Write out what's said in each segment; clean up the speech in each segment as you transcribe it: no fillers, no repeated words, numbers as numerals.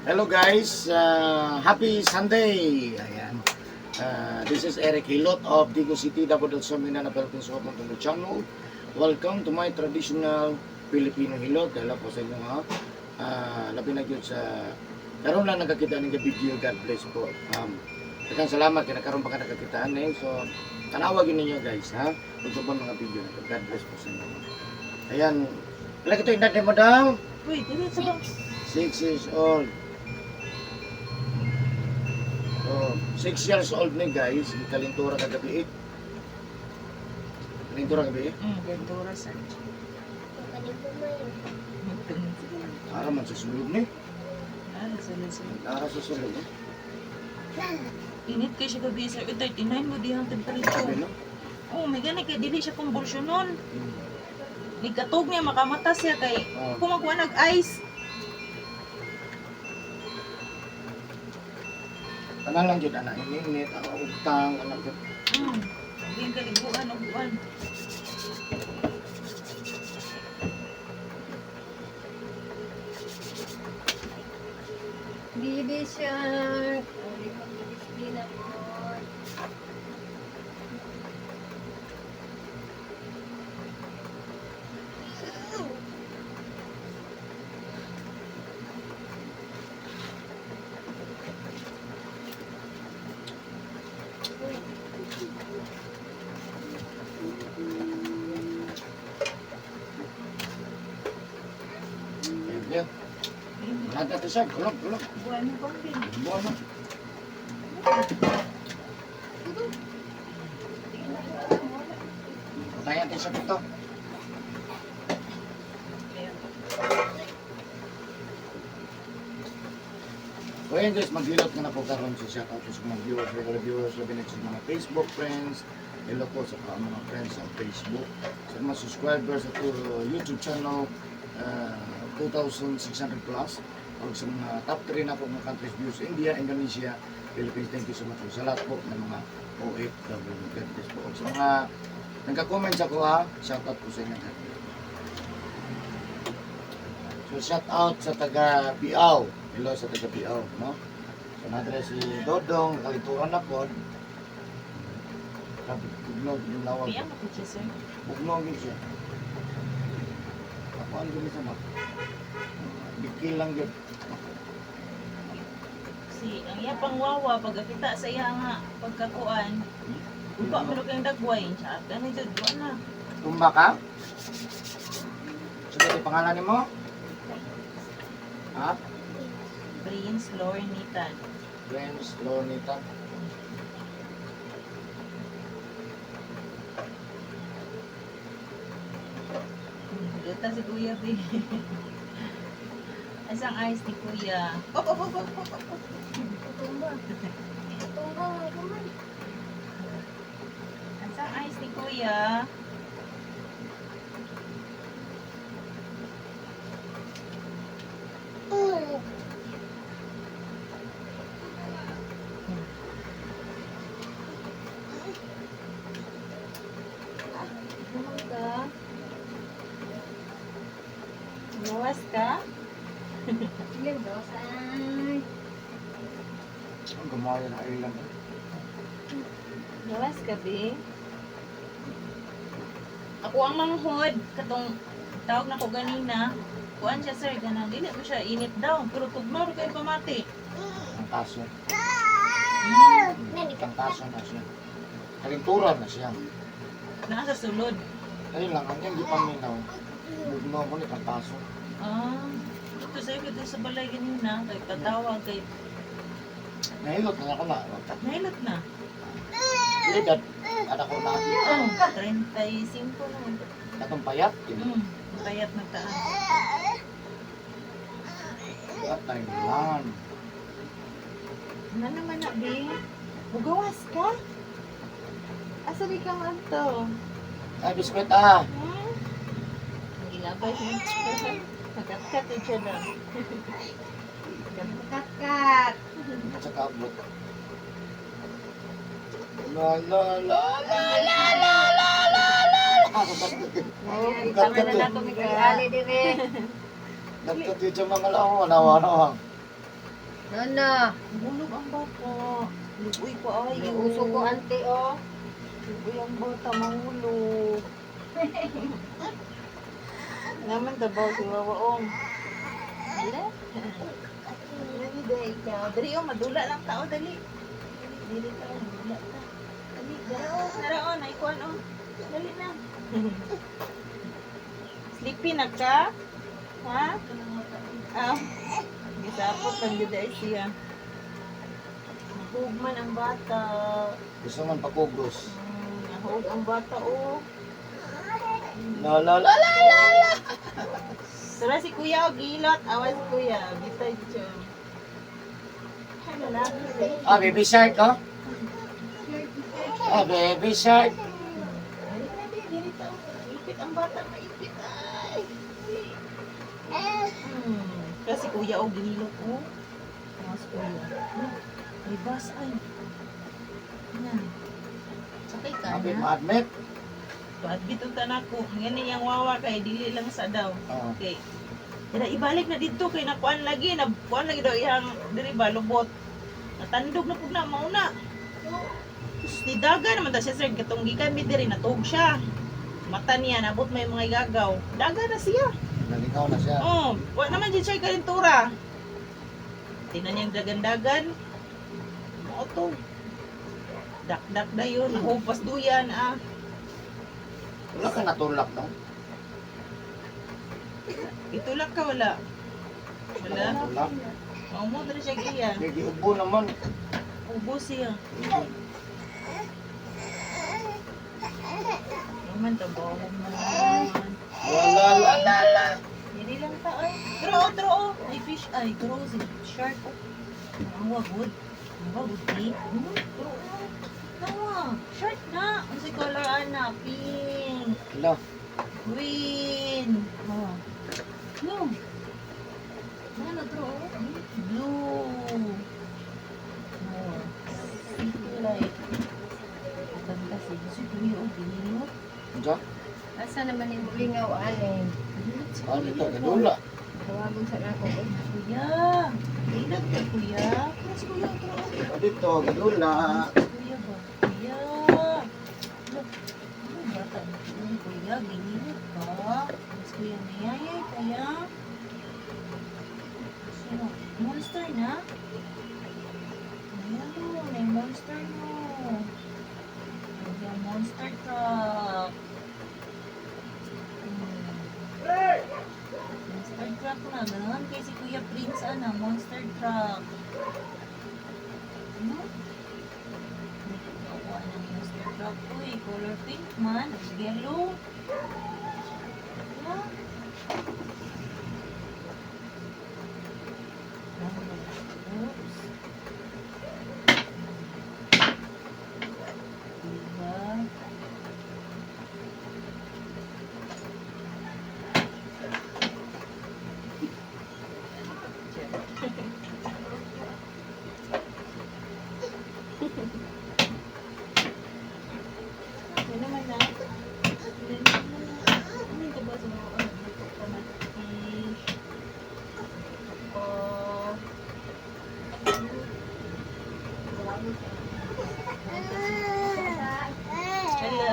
Hello guys, happy Sunday! Ayan. This is Eric Hilot of Digo City, Davao del Sur, Mindanao, Philippines. Welcome to my channel. Welcome to my traditional Filipino Hilot. Hello po sa inyo ha. Labi na gyud sa karon lang nakakita ning video. God bless po. Daghang salamat kay nakaron pa ka nakakita ani. So tanawa gyud ninyo guys ha. Kung sa mga video na to. God bless po sa inyo. Ayan. Wala kito edad ni madam? Uy, dili sa bang. 6 years old. So, 6 years old ni guys, kalintura kagabi eh. Kalintura kagabi eh. Gantura sir. Ara man sa sulod ni. Ah, sulod sir. Ara sa sulod eh. Init kay siya gabi sir. Uy, 39 mo dihang Sabi temperature. no? Oh, may gani kay dili siya convulsion. Nigkatog niya makamata siya kay Oh. kung magkuha nag ice. Tanan lang jud ana ininit, ang utang, anak jud. Ang kaliguan og buwan. Baby shark. Uli ko disiplina po. Ayan, ayan. Lahat natin siya, kulog, kulog. Buwan mo bang din. Buwan mo. Patayan natin siya dito. So ayun guys, maghilot na na po karon sa shout out sa mga viewers, regular viewers, labi na sa mga Facebook friends. Hello po sa mga friends sa Facebook, sa mga subscribers sa YouTube channel, 2,600 plus. O sa mga top 3 na po mga countries views, India, Indonesia, Philippines. Thank you so much po sa lahat po ng mga OFW. God bless po. O sa mga nagka-comment sa ko ha, shout out po sa inyo. God bless po. So shout out sa taga Biao. Hello sa taga Biao, no? So nadre si Dodong, nakalituran na pod. Grabe, bugnog yung lawag. Piya mo siya sir. Bugnog yun siya. Ako ang gumi sa mak. Bikil lang yun. Si ang iya pang wawa pagkakita sa iya nga pagkakuan. Upa mo kang dagway siya. Gani jud wa na. Tumba ka? Sige, pangalan nimo? Ha? Prince Lornitan. Prince Lornita. Duta si Kuya B. Asang eyes ni Kuya? Op, op, op, op, op, op. Tumba. Tumba nga man. Asang eyes ni Kuya? Ano ka? Gawas ka? Ilan daw sa ay. Ang gumawa na ilan. Gawas ka, B? Ako ang manghod. Katong tawag na ko ganina. Kuan siya, sir. Ganang dili mo siya init daw. Pero tugnaw ra kay pamati. Ang kaso. Nani Ang kaso na siya. Kalinturan na siya. Naa sa sulod. Ayun lang, ang yung gipaminaw. Bugnaw ko ni Kantaso. Ah, ito sa'yo ko sa balay ganina. Kay patawag, kay Nahilot na ako na. nahilot na. Edad, anak ko na. Oo, 35 na. Katong payat. Payat na taan. At Thailand. Ano naman na, Bi? Mugawas ka? Asa di ka man to? Ay, biskwit ah. Hmm? Ang gilabay siya. Magkat-kat yun siya na. Kat-kat. At saka abot. La la la la la la la la la la. Ayan, Kat tama kat na yun. nato may kali dire. Kat yun siya mga lao. Wala wala. Nana, Hulog ang bata. Lugoy ko ay. uso ko ante oh. Lugoy ang bata, mahulog. Naman tabaw si Wawa Ong. Hala? Dali dali ikaw. Dali oh, madula lang tao, dali. Dali tao, madula ta. Dali, dali oh, nara oh, naikuan oh. Dali na. Sleepy na ka? Ha? Ah, gisapot ang gud ay siya. Nahugman ang bata. Gusto man pakugos. Nahug ang bata oh. La la la la la la. Tara si Kuya o gilot. Awas si Kuya. Bitay siya. Ano lang? Ah, baby shark, oh. Ah, baby shark. Dali na, di. Dili ta. Ipit ang bata. Maipit. Ay. Tara si Kuya o gilot o. Awas si Kuya. May bus ay. Yan. Sakay ka Abi, na. ma-admit. Admit ang tanak ko. Ngani yang wawa kay dili lang sa daw. Oh. Okay. Kaya ibalik na dito kay nakuan lagi, nakuan lagi daw iyang diri ba lubot. Natandog na pug na mauna. Tapos ni daga naman ta siya sir katong gikan mi diri natuog siya. Mata niya nabot may mga igagaw. Daga na siya. Nalingaw na siya. Oh, wa naman jud siya karintura. Tingnan niyang dagan-dagan. Mao to. Dakdak dayon, nahupas duyan ah. Wala ka natulak, no? Itulak ka wala. Wala. Natulak. Mao mo diri siya iya. Kaya giubo naman. Ubo siya. Naman, tabaho man. Wala la la la. Hindi lang ta ay. Pero oh, pero oh. Ay fish ay. Pero si shark oh. Nawa good. Nawa good di. Pero oh. Nawa. Shark na. Ang si color ana. Pink. La. Green. Oh. No. Ano to? Oh? Blue. Oh. City light. Ganda si Kuya oh. Binilot. Unsa? Asa naman yung lingaw ani? Binilot si Ah, Kuya. dito, gadula. Tawagon sa nako. Oy. Kuya. Binilot ka kuya. Kuya si Kuya. Tara, oh. Ah, dito, gadula. Kuya ba? Kuya. Look. Ano bata? Ano, kuya, ginilot ka. Mas kuya nayayay, kuya. Sino? Monster na? Ayun, may monster no. Kuya, monster truck. Monster truck na. Ganahan kay si Kuya Prince, ana. Monster truck. Ano? Nakuha ng monster truck. Uy, color pink man. Yellow. Yeah. Oops. Diba? Yan naman na. Yan naman na. Ano yung diba sa mga ano? Luto pa man. Fish. Oh. Hala.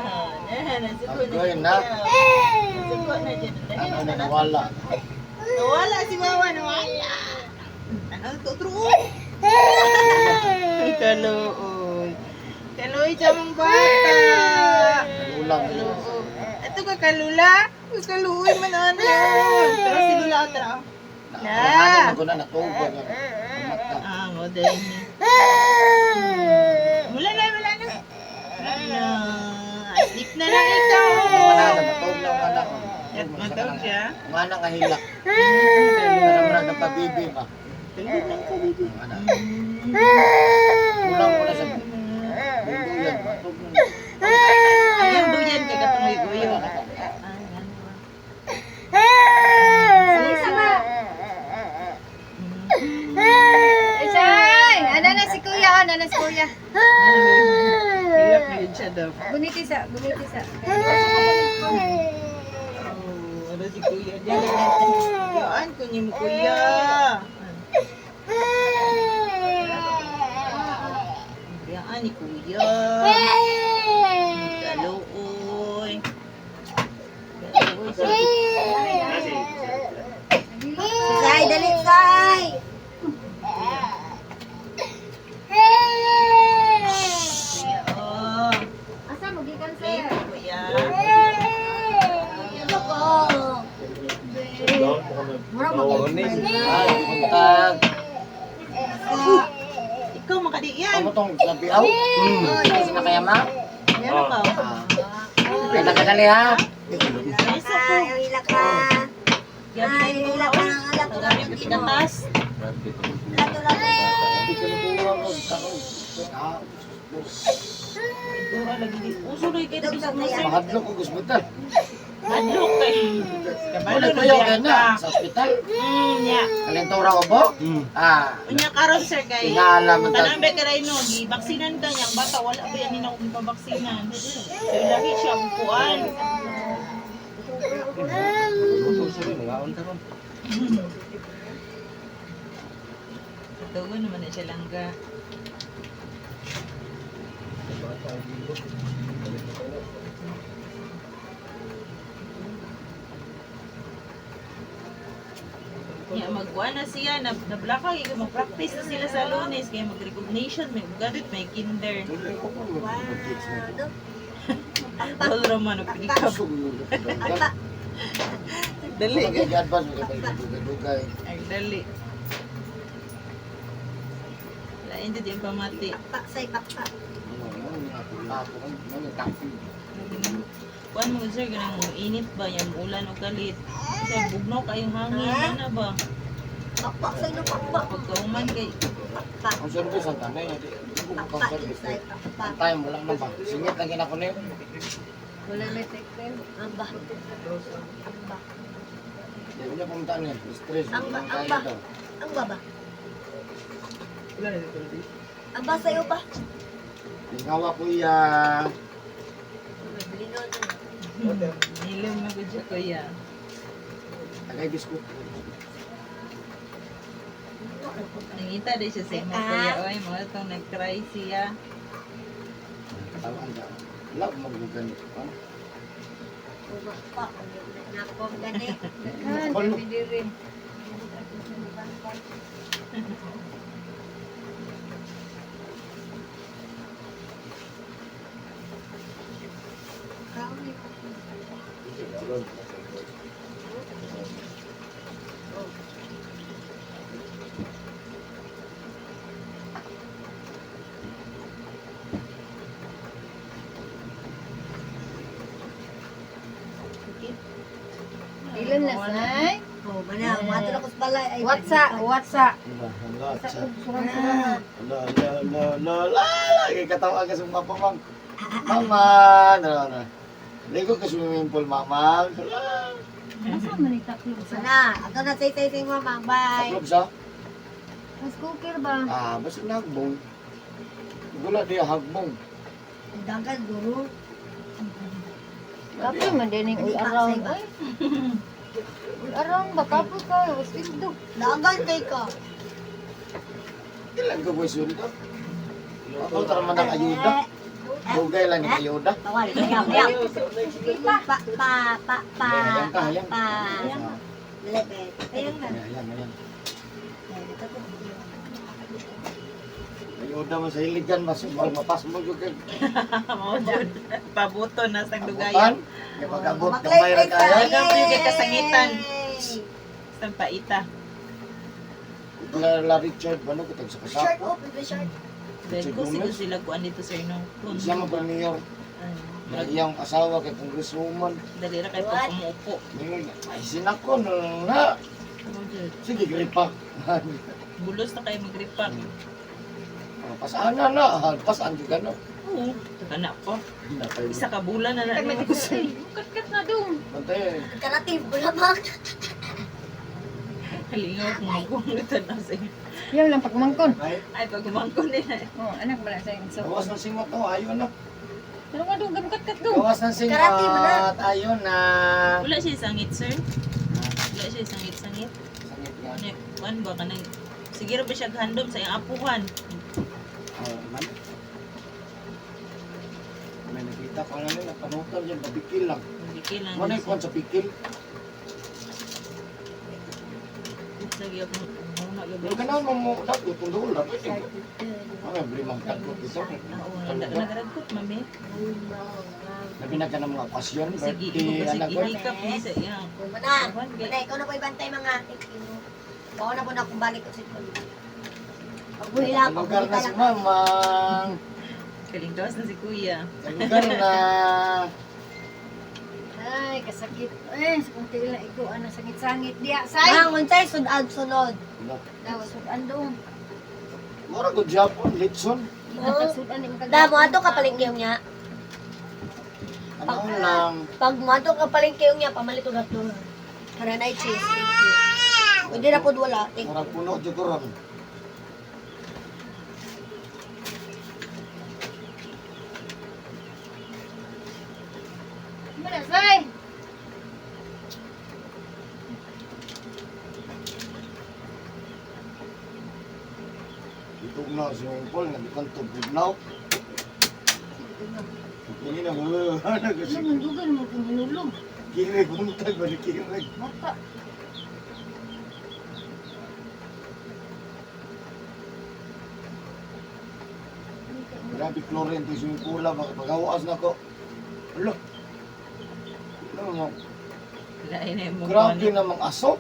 Eh, nasuko na. Agoy na. Nasuko na dyan. Ano na nawala? Nawala si Wawa, nawala. Ano, tutro. Kaluoy. Kaluoy siya mong bata. Kalulang. Kaluoy. Ito ka kalula. Kaluoy man ano. Pero si Lula atra. Na. Na ko na natubo. Mata. Ah, mo din. Wala na, wala na. Wala na. Sleep na lang ikaw. Wala na natubo na ang anak. Matawag siya. Ang anak nga hilak. Ano man ang pabibi ba? Tulog lang ka, baby. Ang anak. Kulang ko na sa duyan. Matubo na. Ayun, duyan kay katungoy guyo. Ay, ano ba? Isa ba? Isay! Ana na si kuya, ana na si kuya. Hilap na yun siya daw. Gumiti sa, gumiti sa. Oh, ano si kuya dyan? Yaan ko niyo mo kuya. ni kuya. Kaluoy. Kaluoy sa Say, dali, say! kuya. Oh. Asa mo gikan, Thank sir? you, kuya. Mura mo Ay, buntag. Ikaw makadiyan. Amo tong labiaw. Kasi na kaya ma. Yan ka. Ah. Kaya ka dali ha. Isa ko. Ay, ila ka. Gabi na Ay, ito ila na. ka. Ala ko Gabi ko tigatas. Lato, lato. Dura lagi di. Uso na kay dito sa mga sir. Mahadlok ko ospital. Hadlok kay. Kabalo Wala na ko yung biya na ka. sa ospital. Nya. Kalentura ko po. Ah, Unya karon sir kay. Tingala man ta. Tanang ba kay no, gibaksinan ka niyang bata wala ba yan nina akong gipabaksinan. So lahi siya og kuan. Tugon naman na siya langga. Nya magkuan na siya na nablaka kay mag-practice na sila sa Lunes kay mag-recognition may ugadit may kinder. Wala ra man og pick-up. Dali. Mag-advance mo kay dugay-dugay. Ay dali. Lain dito yung pamati. Pak, say, pak, pak. Ano, ano, ano, ano, Kuan mo sir ganang mo init ba yan ulan o kalit. Sa bugnaw kayong hangin ana ba. Pak, pak, say, no, pak, pak. Pagkauman kay Pak, pak. Ang service ang tanay, hindi ko Pak, ang pak, service. say, pak, pak. Ang time wala na ba? Singit lang gina ko niyo. Wala may take Amba. Amba. Hindi niya pumunta niya. Stress. Ang ba- Ang ang ba- daw. Ang baba. Amba sa'yo pa. Lingawa kuya. Nilom na gud siya kuya. Tagay biskuit. Nangita din siya sa imo kuya oy mo itong nag-cry siya. Katawan ka. Wala ko magugani. Ano? Pa, nakom gani. Palo. Ilan na, say? Oh, mana, mato na ko sa balay. Ay, Whatsa, whatsa. Ala, ala, Sa surang-surang. ala, ala, ala, ala, ala, ala. Katawa ka sa mga pamang. Mama, ano, ano. Ligo ka swimming pool, mama. Ala. Asa man ni taklob sa? Mana, ato na say say say mama, bye. Taklob sa? Mas cooker ba? Ah, basta nagbong. Gula di hagbong. Ang Dagan guro. Kapoy man din ning all around. Ay. All around ba kapoy ka? Was indo. Dagan kay ka. Ilan ka boy sundo? Ako tara man ang ayuda. Bugay lang ni ayuda. Bawal, ayaw, ayaw. Pa, pa, pa, pa, Ayan ka, ayan. pa. Lebe. Ayun na. Ayan, ayan. Ayuda mo sa iligan, mas mapas mo yung kag Mao jud. Pabuto na sa abutan. dugayan. Kaya pag-abot, gamay ra kaya. Dagan po yung kay kasangitan. Sa paita. La Richard, ano ko sa Short kasako. oh, baby short. Dahil ko siguro sila kuan dito sir no. Siya mo pa mayor. Ay, Na iyang asawa kay congresswoman. dali ra kay pag umuupo. Ningon, ay sinako na na. Mao jud. Sige, gripa. Bulos na kayo magripak. Pasaan na na, pasaan ka na. Oo. Kana po. Hinatay mo. Isa ka bulan na na nimo sir. Kat-kat na dong. Bantay. Karating, bulamang. Halingaw kung magkungutan na sir. Yaw lang pagmangkon. Ay, Ay pag umangkon nila. Oh, anak ba na sa inso? gawas ng singot to, ayon na. Ano nga dong, kat-kat dong. Gawas ng singot, Karate mo na. ayon na. Wala siya sangit sir. Wala siya sangit-sangit. Sangit nga. Ano, kuan ba kanang siguro ba siya handom sa iyang apuhan. Oh, man. Kita pa na nila, panutan dyan, papikil lang. Bikil lang. Ano yung kwan sa pikil? Lagi ako una gabi. Pero kailangan mo mo, dapat kung doon lang, pwede. Ano, bili mang tagkot ito. Oo, nagaragkot mami. Labi na ka ng mga okasyon, Sige, birthday, iko anak kasi ko. ihikap ni sa iyang. Mana, mana, ikaw na po ibantay mga. Thank you. Ikaw na po na akong balik ko sa likod. Pagbuhila, Lugar pagbuhila na si lang. Mamang. Kalingkawas na si kuya. Lugar na. Ay, kasakit. Eh, sa kung lang ikaw, ano, sangit-sangit. Diya, say! Mang, unsay sudad sunod. Ano? Dawa, sudan doon. Mura ko Japon, litson. Sudan, yung Da, mo ato ka palengke niya. Ano lang. Pag mo ato ka palengke niya, pamalit og ato. Karanay cheese. Thank you. Pwede na pod wala. Thank Mura you. puno dyan ko ron. Mana, say! Itog na swimming pool, nagkang tubig na. Ini na mo, ano kasi. Ano, mandugan mo kung hinulog. Kirig, buntag ba ni kirig? Bata. Grabe chlorine to swimming pool lah, baka pagawas na ko. Alo. Ano mo? Lain na yung Grabe namang aso.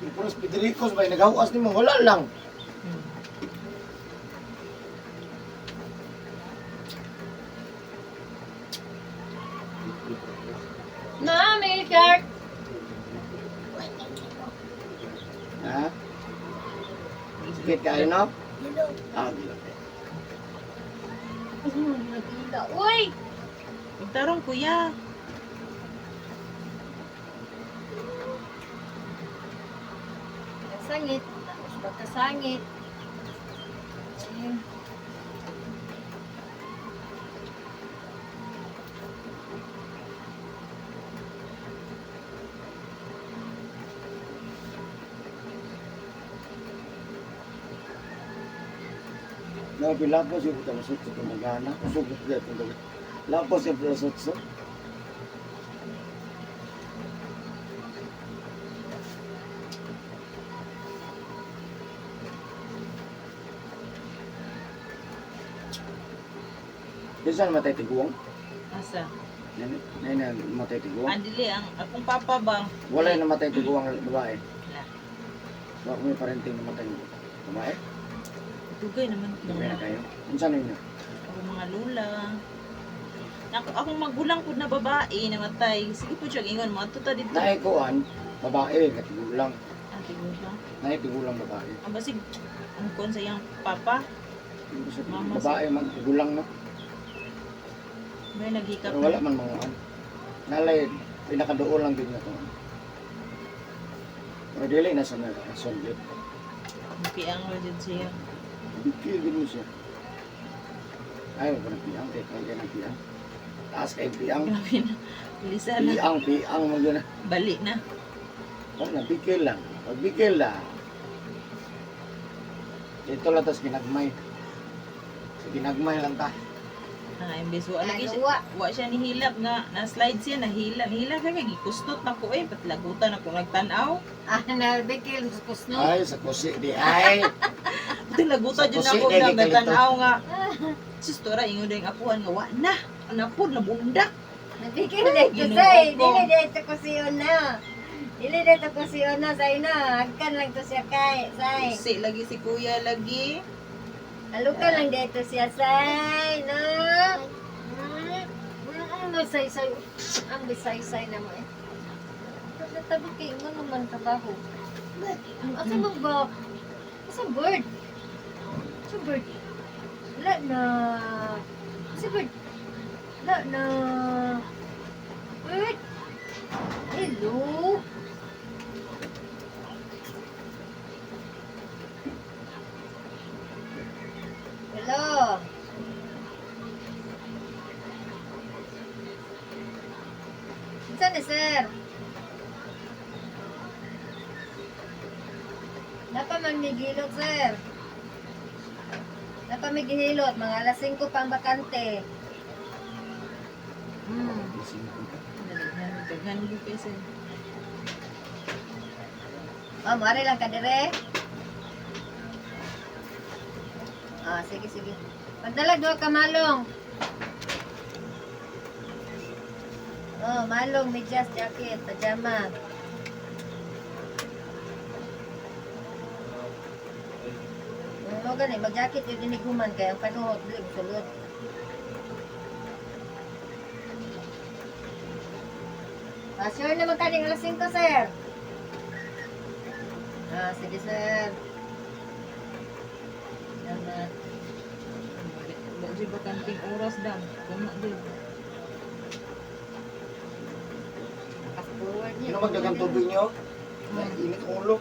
Yung puros Federicos ba, nagawas ni mo, wala lang. Na, may shark. Ha? Sakit kayo, no? Ah, gila. Ano, nagila. Uy! Magtarong kuya. Sangit. Tapos pagkasangit. Ayun. No, pilapos yung puta masot sa tumagana. Usog na itong dagat. Lapos yung puta masot sa. Di saan matay tiguang? Asa? Yan, yan yan, matay tiguang. Andili ang akong papa ba? Wala yung namatay tiguang babae. Wala. Wala may parenting namatay babae. Dugay naman Dugay na kayo. Unsa ninyo? Ako mga lula. Ako, akong magulang po na babae namatay. Sige po siya ingon mo ato ta dito. Naikuan, babae, katigulang. Ah, tigulang. Naay tigulang babae. Ang basig ang kuan sa iyang papa, Mama, Babae man tigulang no. may naghikap. Pero wala man mga an. Nalay pinakaduol lang din na to. Pero dili na sa na sulit. Piang ra jud siya. Bigil din mo siya. Ay, wala ng piyang. Kaya kaya ng piyang. Taas kay piyang. Grabe na. Lisa na. Piyang, piyang. Mo na. Bali na. Wala, bigil lang. Pagbigil lang. Ito lang tas ginagmay. Sa ginagmay lang ta. Ah, imbes wa lagi siya. Ano, wa. Wa siya nihilap nga na slide siya nahilap. Nihilap siya kay gikustot na ko eh patlagutan ako nagtan-aw. Ah, nabikil. Kuskus, no? Ay, sa kusi di ay. Patlagutan Sa jud kusi, ako dahil na kalito. nagtan-aw nga. Sus tora ingon ding apuan nga wa na. Anapod na bundak. Nabikil dito, Ginoo say. ko. Dili dito ko siyon na. Dili dito ko siyon na, say na. Hagkan lang to siya kay, say. Si lagi si kuya lagi. Alukan lang dito siya, say. No? No, say, say. Ang bisay-say na mo eh. Tabi kay mo naman trabaho. Asa man ba? Asa bird? Asa bird? Wala na. Asa bird? Wala na. Bird? Hello? Hello? Saan ni sir? Napa man may gilot, sir. Napa may gihilot, mga alas 5 pa ang bakante. Daghan, daghan gyud kay sir. Oh, mari lang ka dire. Ah, sige, sige. Pagdala duha ka malong. Oh, malong, medyas, jacket, pajama. Mo gani, mag-jacket yun diniguman kay ang panuhot dili mo sulod. Ah, sure naman kaning alas 5, sir. Ah, sige, sir. Salamat. Wa jud bakanting oras dam. Kuna jud. Passport niya. Ano magdagang tubig niyo? Init ang ulo.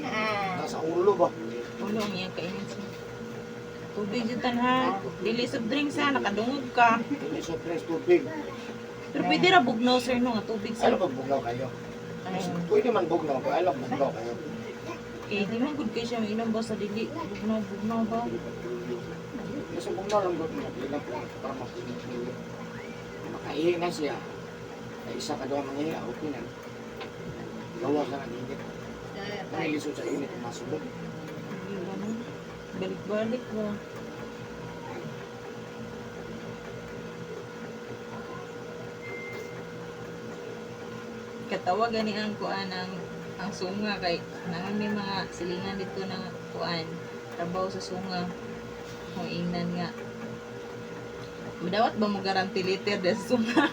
Ah. Nasa ulo ba? Ulo ang iyang kainit sir. Tubig jud tan ha. Dili soft drinks ha, nakadungog ka. Hindi sa fresh tubig. Pero pwede ra bugnaw sir no nga tubig sir. Ano pag bugnaw kayo? Ay, Pwede man bugnaw ko. Alam bugnaw kayo. kay di man gud kay siya mainom ba sa dili. Bugnaw bugnaw ba. Kasi bugnaw lang gud mo. Ilang po para makinit niyo. Makaihi na siya. Ay isa ka daw mangihi, okay na. Gawa ka ng init. Sir, Ang ilisod sa init, masulod. Hindi ba no? Balik-balik ba. Katawa gani ang kuan ang sunga kay nangan may mga silingan dito ng kuan trabaho sa sunga kung ingnan nga Madawat ba mo guarantee letter dahil sa sunga?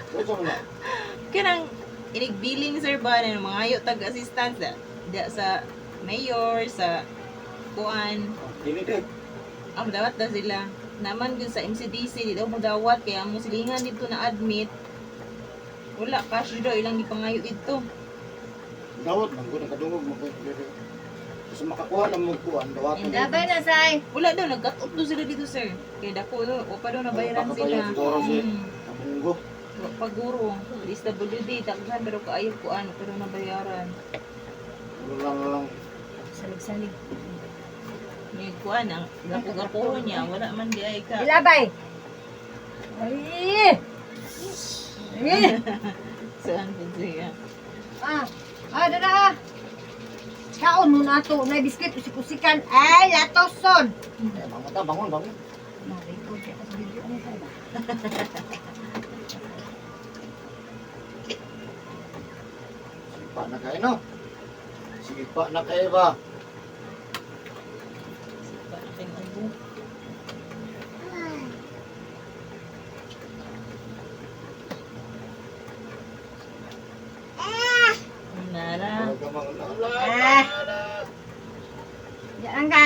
So, so, na. Kanang inigbiling sir ba na mga ayo tag assistance da, da sa mayor sa kuan. Dili din. Ang dawat daw sila. Naman dun sa MCDC, di daw mo dawat. Kaya ang silingan dito na admit. Wala, cash daw. Ilang gipangayo dito. Dawat man gud ang kadungog mo ko. Kasi makakuha lang mo kuan, dawatan. Labay na, say. Wala daw, nag-cut off daw sila dito, sir. Kaya dako, o pa daw nabayaran Baka sila. bayad siguro si Hmm. Abunggo. Wa pa guro. DSWD, taksan, pero kaayo ko ano, pero nabayaran. Ano lang lang. Salig-salig. May kuan, ang gako-gako niya, wala man di ay ka. Ilabay. Ay! Ay! Saan po siya? Ah, ah, dara ah. Kaon mo na to, na biskuit usik-usikan. Ay, latoson. Eh, bangon ta, bangon, bangon. Na-record siya sa video ano ba? Sipa na kayo, no? Sipa na kayo ba? Sipa na kayong ubo. Nara. Wala ka mang- Ah. Diyan ka.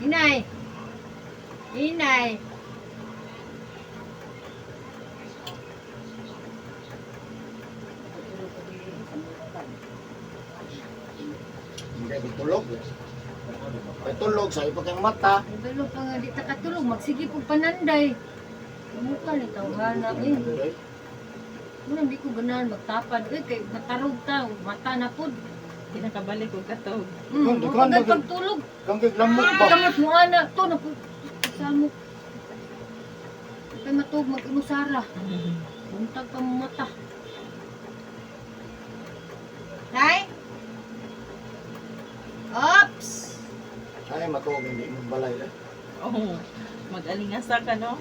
Inay. Inay. Hindi kayo tulog. Kay tulog sa ipag ang mata. Ay, pa nga di ta katulog, magsige pug pananday. Kumuka ni tawhana eh. Muna di ko ganahan magtapad eh kay matarog ta, mata na pud. Di nakabalik og katog. Dughan, Dughan dughan. pagtulog. Kang giglamok ba? Kamot mo ana to na pud. Samok. Kay matug mag-inusara. Buntag pa mo mata. Nay. Ops. Ay, matuog hindi mo balay. Eh. Oh, mag-alingasa ka no?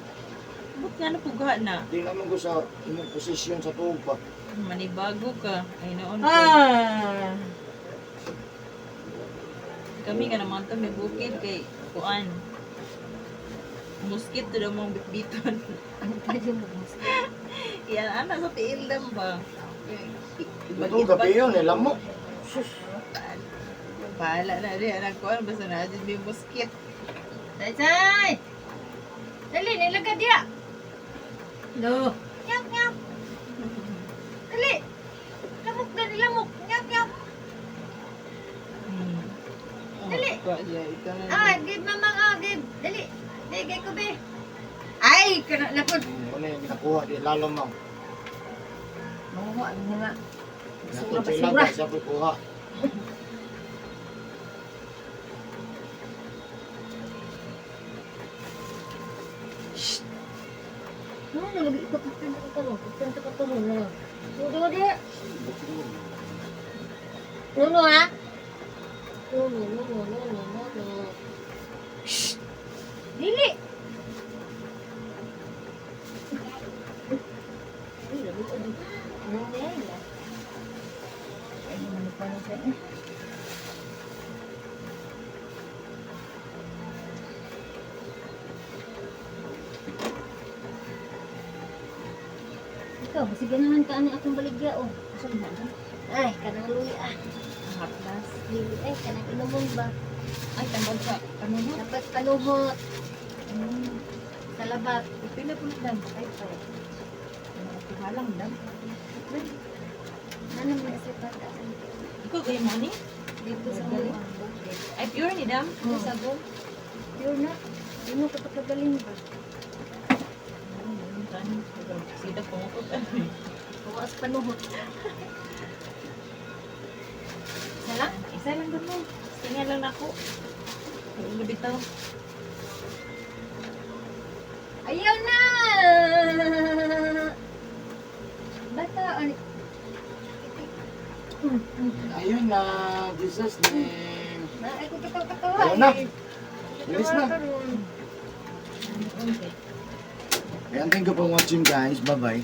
But nga na pugha na. Di naman ko sa imong posisyon sa tuog ba. Manibago ka. Ay noon ko. Ah. Kami ka naman to may bukid kay kuan. Muskit to daw mong bitbiton. Ano tayo mo? Yan ana sa tiil lang ba? Ito gabi yun, eh, lamok. Sus. Bahala na rin anak kuan basta na dyan may muskit. Say, say. Dali, nilaga diya. No. Nyap, nyap. Dali. Lamok na, lamok. Nyap, nyap. Hmm. Dali. Oh, siya, ikaw na. Ah, give mamang, ah, give. Dali. Dali, kay ko, be. Ay, kana lapod. Ano yung ginakuha, di lalo mo. Manguha ang mga Nato basura, sa basura. ilaga, siya po kuha. Ano lagi ikaw 15 ka karon, 15 ka karon na. Nuno di. Nuno ha? Nuno, nuno, nuno, nuno. Shh. Dili. Uy, labi ko di. Nuno yan ah. Ay, ano pa na siya eh. Ikaw, basig ganahan ka ani akong baligya oh. Asa man na? Ay, kanang luya ah. Ang haplas. Dili ay kanang inumon ba? Ay, tambag sa kanuno. Dapat panuhot sa labat. Pila po na dam. Ay, ay. Halang dam. Ano man si pata? Ikaw kayo mo ni? Dito sa mga. Ay, pure ni dam. Dito sa go. Pure na. Sino ka pagkagaling ba? Sida ko ko. Kawas panuhot. Isa lang? Isa lang dam mo. Tinga lang nako. Ulo bitaw. Ayaw na! Bata, ano? Ayun na, Jesus name. Na, ay ko katawa-katawa. Ayaw na. eh. Bilis na. Katawa karon. Ayan, thank you for watching, guys. Bye-bye.